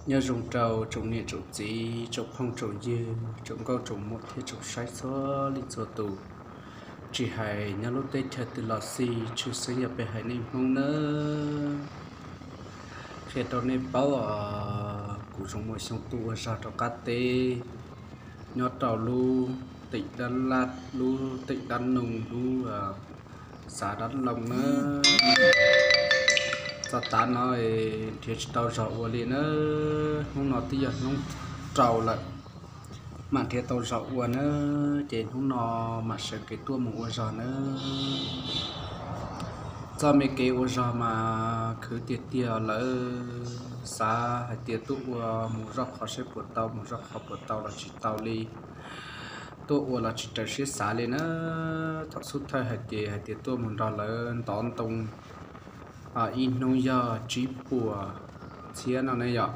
Nyob zoo rau tsoom niam tsoom txiv, tsoom phooj tsoom ywg, tsoom nkauj tsoom muam thiab tsoom saib txhua leej txhua tus, tsis hais nyob lub teb chaws twg los xij, tshwj xeeb yog peb haiv neeg Hmoob nawb. Qhia rau nej paub os, kuv Zoov Muas Xyooj tuaj ua zog rau qab teb, nyob rau lub teem Dab Laj, lub teem Dab Noog, lub xav Dab Looj nawb. Txog tav no nrhiav tsis tau zog ua li nawb. Hnub no twb yog hnub rau lawm, mam nrhiav tau zog ua nawb, ces hnub no mam sawv kev tuaj mus ua zog nawb. Txoj me kev ua zog mas khwv tiag tiag lawm, xav hais tias tuaj ua mus zoj qhov seb puas tau, mus zoj qhov puas tau los tsis tau li. Tuaj ua los tsis raws siab xav li na. Thaum xub thawj hais tias, hais tias tuaj mus nrog lawv ntov ntoo ib hnub yog tsib puas txhiab no ne yom.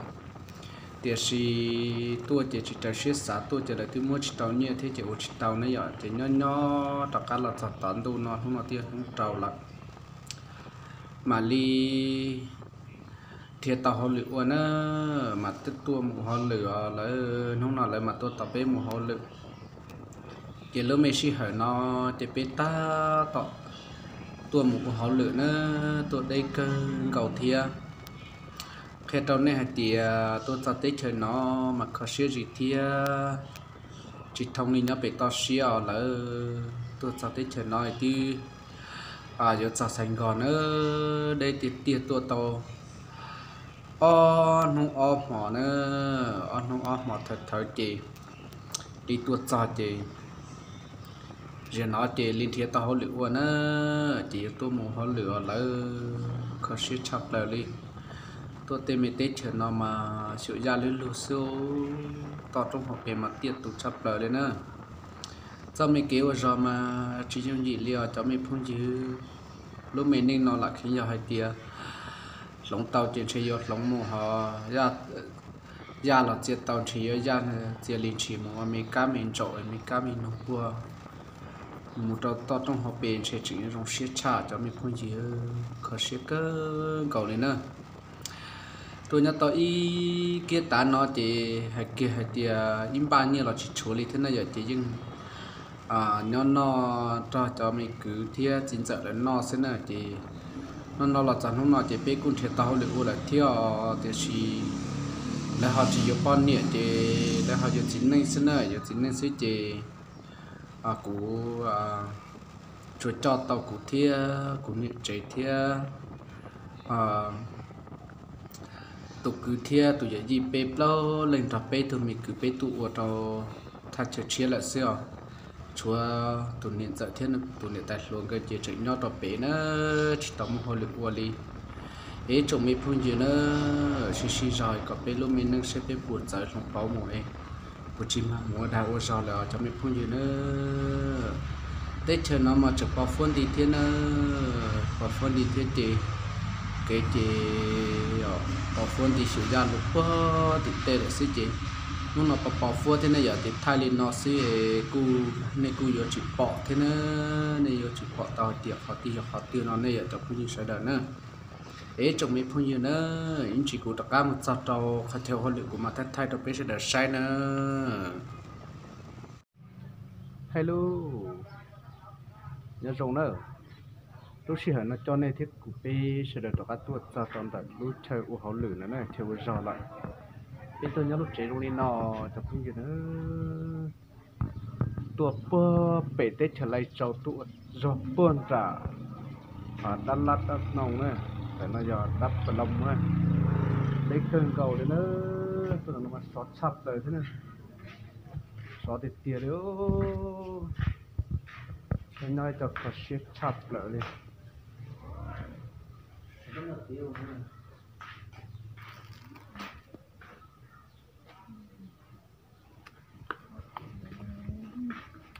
Tiam sis tuaj ces tsis raws siab xav, tuaj ces lawv twb muab tsis tau nyiaj thiab ces ua tsis tau ne yom. Ces nyob nyob rov qab los txog tom ntuj no, hnub no twb yog hnub rau lawm, mam li nrhiav tau hauj lwm ua na, mam tuaj mus hauj lwm os. Lawv hnub no lawv mam tuaj tos peb mus hauj lwm. Ces lub me sij hawm no ces peb tab tom tuaj mus ua hauj lwm na, tuaj deb kawg nkaus thiab. Qhia rau nej hais tias tuaj txog teb chaws no mas kho siab zis thiab tsis thooj li nyob pem toj siab os. Lawv tuaj txog teb chaws no twb yuav txog Xaiv Nkos na, deb tiag tiag, tuaj tau ob hnub ob hmos na, ob hnub ob hmos thawv thawv ces li tuaj txog ces zaum no ces li nrhiav tau hauj lwm ua na, ces yuav tuaj mus hauj lwm os. Lawv kho siab tshaj plaws li. Tuaj tej me teb chaws no mas xyuam yaj lub lug xwb, toj roob hauv pes mas tiaj tus tshaj plaws li na. Txoj me kev ua zog mas tsis yooj yim li os cov me phooj ywg. Lub me neej no lam kheev yog hais tias hloov tau ces ntshe yuav hloov mus, ho yaj los txia tau ntshe yuav yaj txia li ntshis mus ua me kab me ntsaum me kab me noog puag mus rau toj roob hauv pes ntshe tseem yuav zoo siab tshaj cov me phooj ywg, kho siab kawg nkaus li na. Tuaj nyob tau ib kiab tav no ces hais kiag hais tias ib npaj nyiaj los tsis tshuav li thiab na yom, ces yeej nyob noj nrog cov me kwv thiab txiv ntxawm lawv noj xwb na. Ces hnub no los txog hnub no ces peb kuj nrhiav tau hauj lwm ua lawm thiab os, tiam sis lawv ho tsis yuav poj niam ces lawv ho yuav txiv neej xwb na, yuav txiv neej xwb ces kuv tsuas coj tau kuv thiab kuv niam tsev thiab tus kwv thiab tus yawm yij, peb plaub leeg nrog peb tug me kwv peb tuaj ua rau thaj chaw tshiab lawm xwb os. Tshuav tus niam ntxawm thiab tus niam tais hluas nkawd ces tseem nyob rau pem na, tsis tau muaj hauj lwm ua li. Es tsoom me phooj ywg na, sib sib zog kom peb lub me neej saib peb puas txawv hloov pauv mus es puas tsis mag mus ua dag ua zog lawm os cov me phooj ywg na. Teb chaws no mas tseem pos fuab nti thiab na, pos fuab nti thiab ces kev ces pos fuab nti xyuas yaj lug puag tim tej lawm xwb ces hnub no pos pos fuab thiab ne yom, ces thaij li no xwb kuj nej kuj yuav tsis pom thiab na, nej yuav tsis pom tau hais tias qhov twg yog qhov twg no ne yom cov phooj ywg sawv daws na. Es tsoom me phooj ywg na, ib ntsis kuv rov qab mus txog rau qhov chaw hauj lwm kuv mam thaij thaij rau peb sawv daws saib na. Hello, nyob zoo na. Lub sij hawm no coj nej thiab kuv peb sawv daws rov qab tuaj txog rau ntawm lub chaw ua hauj lwm no na, chaw ua zog lawm. Peb tuaj nyob lub tsev zoo li no, cov phooj ywg na. Tuaj puag pem teb chaws Lai Châu tuaj ua zog puag nram Dab Lab Dab Noog na, ntawm no yog Dab Paloos na. Deb kawg nkaus li na, tuaj no mas sov tshaj plaws thiab na. Sov tiag tiag li, nyob ib co kho siab tshaj plaws li.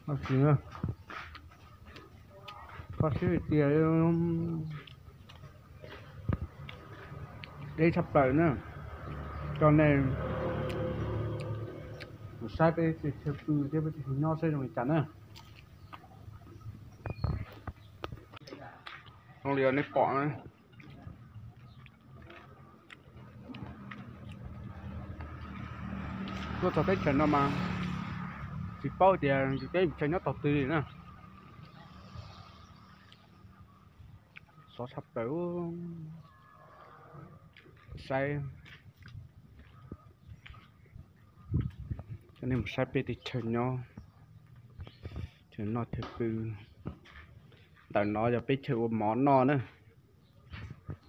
Kho siab tiag, deb tshaj plaws na. Coj nej mus saib peb chaw pw thiab peb chaw nyob saib zoo li cas na. Zoo li nej pom na. Tuaj txog teb chaws no mas tsis paub tias yus teb chaws nyob tog twg li na. Sov tshaj plaws. Saib, coj nej mus saib peb teb chaws nyob, chaw noj chaw pw. Ntawm no yog peb chaw ua mov noj na,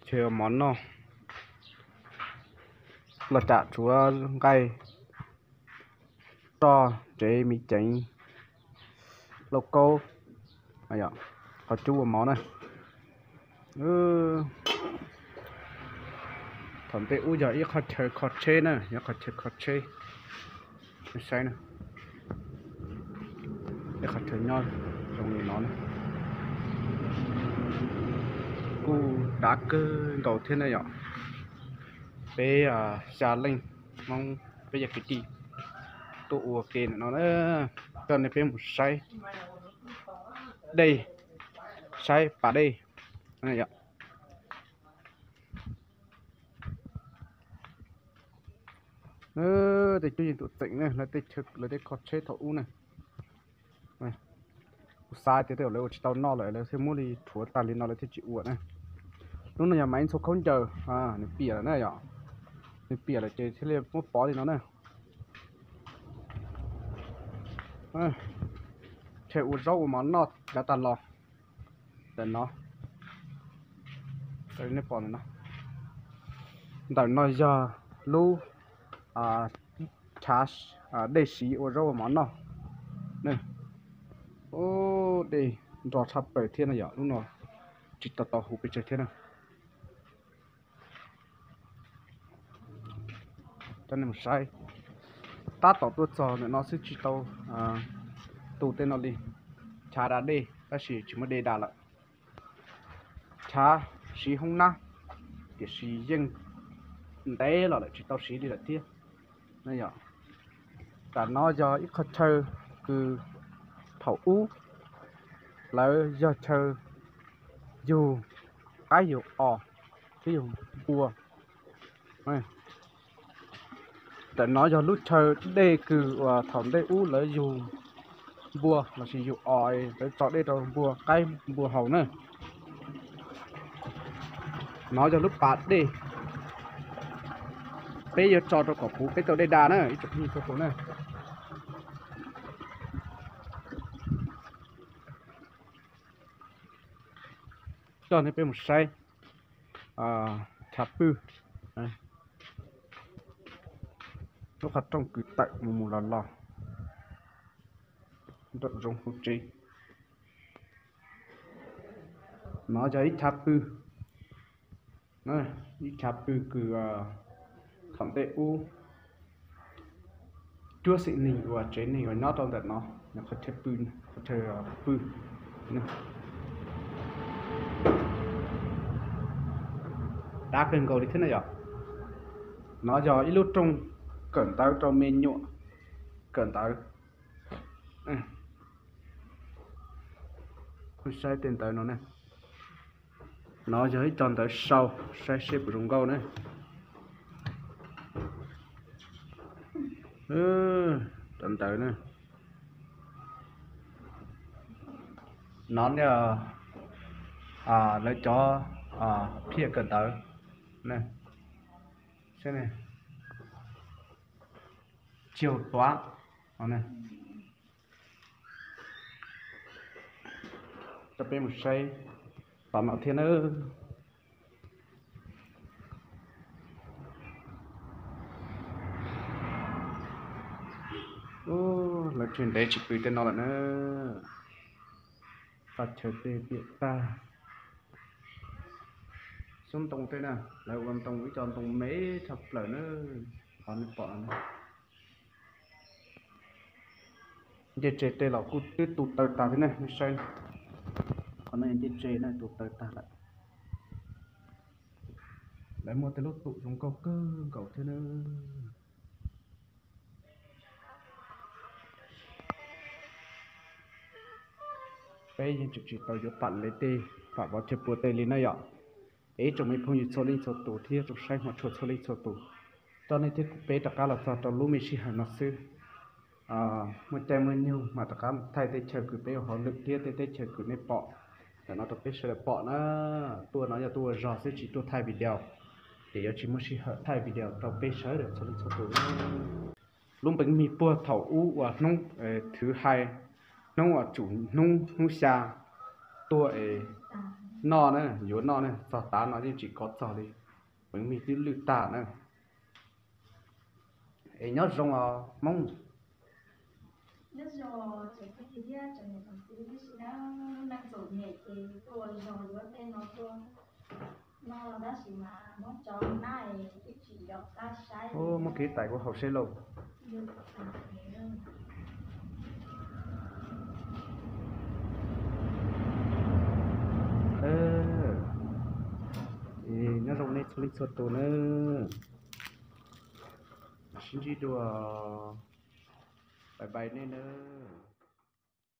chaw ua mov noj. Los tsam tsuav nqaij, roj, ntsev, me ceev, lauj kaub, qhov cub ua mov na. Thaum ntej ub yog ib qhov chaw kho tsheb na, yog qhov chaw kho tsheb. Saib na, ib qhov chaw nyob zoo li no na, kuj dav kawg nkaus thiab na yom. Peb xya leej Hmoob, peb yog kwv tij tuaj ua ke ntawm no na, coj nej peb mus saib dej, saib pas dej. Tej cuab yeej tus tseem ne, lawv tej kho tsheb thaum ub na. Kuv xav tias tej zaum lawv ua tsis tau noj lawm lawv thiaj muab li rhuav tag li no lawv thiaj tsis ua na. Lub no yog Maiv Ntxhua Khaub Ncaws, nws piam lawm na yom. Nws piam lawm ces thiaj li muab pov li no na. Chaw ua zaub ua mov noj yav tag los ntawm no, ntawm no yog lub chav dej siv ua zaub ua mov noj. Dej nrog tshaj plaws thiab no yom, lub no tsis tau tau huv pes tsawg thiab na. Coj nej mus saib, tab tom tuaj txog ntawm no xwb tsis tau tu tej no li. Chav da dej tab sis tsis muaj dej da lawm. Chav siv hoob nab, tiam sis yeej ntev los lawm tsis tau siv li lawm thiab. Tam no yog ib qho chaw kws thaum ub lawv yog chaw yug qaib yug os thiab yug npua. Tam no yog lub chaw dej kws uas thaum ntej ub lawv yug npua lossis yug os, lawv tso dej rau npua qaib npua haus na. No yog lub pas dej, peb yuav tso rau kom puv peb tau dej da na ib tsoom phooj ywg txhua tus na. Coj nej peb mus saib chav pw, lub qhov rooj kws tawm mus mus los los nram zoov hauv tsev. No yog ib chav pw, ib chav pw kws thaum ntej ub cuab xim neeg uas tsev neeg uas nyob rau ntawm no, qhov chaw pw, qhov chaw pw. Dav kawg nkaus li thiab na yom. No yog ib lub rooj kawm ntawv rau me nyuam kawm ntawv. Saib tej ntawv no na. No yog ib co ntawv sau, saib seb puas zoo nkauj na. Cov ntawv na. No lawv cov phiaj kawm ntawv. Chiv tuav. Coj peb mus saib tom no thiab na. Lawv tseg ntev tsis pw tej no lawm na. Qhov chaw tej piam tag. Xyoob ntoo tej na, lawv ua ntoo ib co ntoo me tshaj plaws na. Qhov nej pom no. Ncej tsev tej los kuj twb tu taw tag thiab ne, nej saib. Qhov no ncej tsev na tu taw tag lawm. Lawv muaj tej lub tum zoo nkauj kawg nkaus thiab na. Peb yeej tseem tsis tau yuav pam lawv tej, pam vov chaw pua tej li na yom. Es ib tsoom me phooj ywg txhua leej txhua tus thiab tsoom saib hmov tshua txhua leej txhua tus, Coj nej thiab kuv peb rov qab los txog rau lub me sij hawm no xwb. Muaj caij muaj nyoog mas rov qab thaij teb chaws kws peb ua hauj lwm thiab tej teb chaws kws nej pom ntawm no rau peb sawv daws pom na. Tuaj no yog tuaj ua zog xwb tsis tuaj thaij video, ces yuav tsis muaj sij hawm thaij video rau peb sawv daws txhua leej txhua tus na. Lub npeev mig puag thaum ub uas hnub thwv hais, hnub uas tsum hnub, hnub xya tuaj es noj na, yuav noj na, txog tav no yeej tsis kov txog li, npeev mig twb lwj tag na. Es nyob zoo os Hmoob. Muab kev tais kuv haus seb lauj. Nyob zoo nej txhua leej txhua tus nawb. Sib ntsib dua. Bye bye nej nawb.